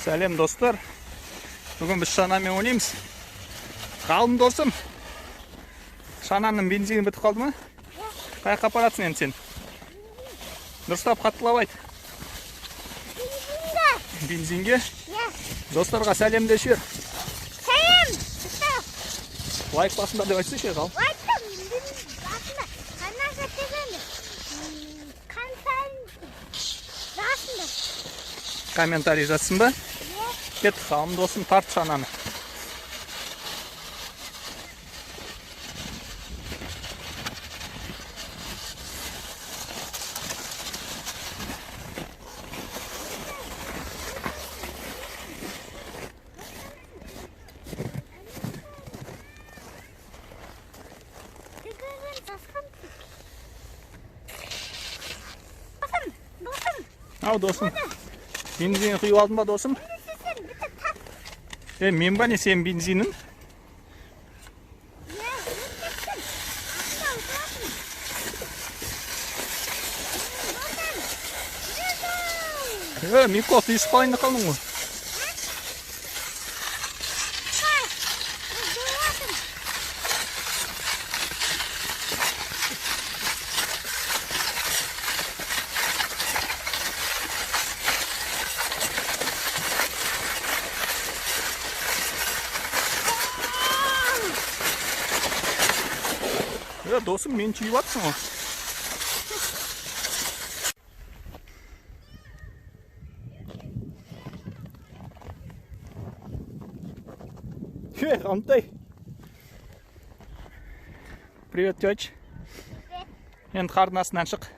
Сәлем достар. Бүгін біз шанамен ойнаймыз. Ғалым досым. Шананың бензині бітіп қалды ма? Қай жаққа апаратсың енді сен? Дұрыстап қаттылап айт. Бензинге. Бензинге? Достарға сәлем де жібер. Сәлем. Достар. Лайк басыңдар деп айтсайшы, Ғалым. Лайк басыңдар. Қанша тегенді? Қанша жазсыңдар. Комментарий жазсын ба? Кет, Ғалым досым, тарт шананы. Ау досым. Бензин құйып алдың ба досым? Мен ба не сенің бензинің? Мико, түйісіп қалайын да қалдың ғой. Досым, мен түйіп атсың ғой. Ғалымтай. Привет, тёть. Енді қардың астынан шық.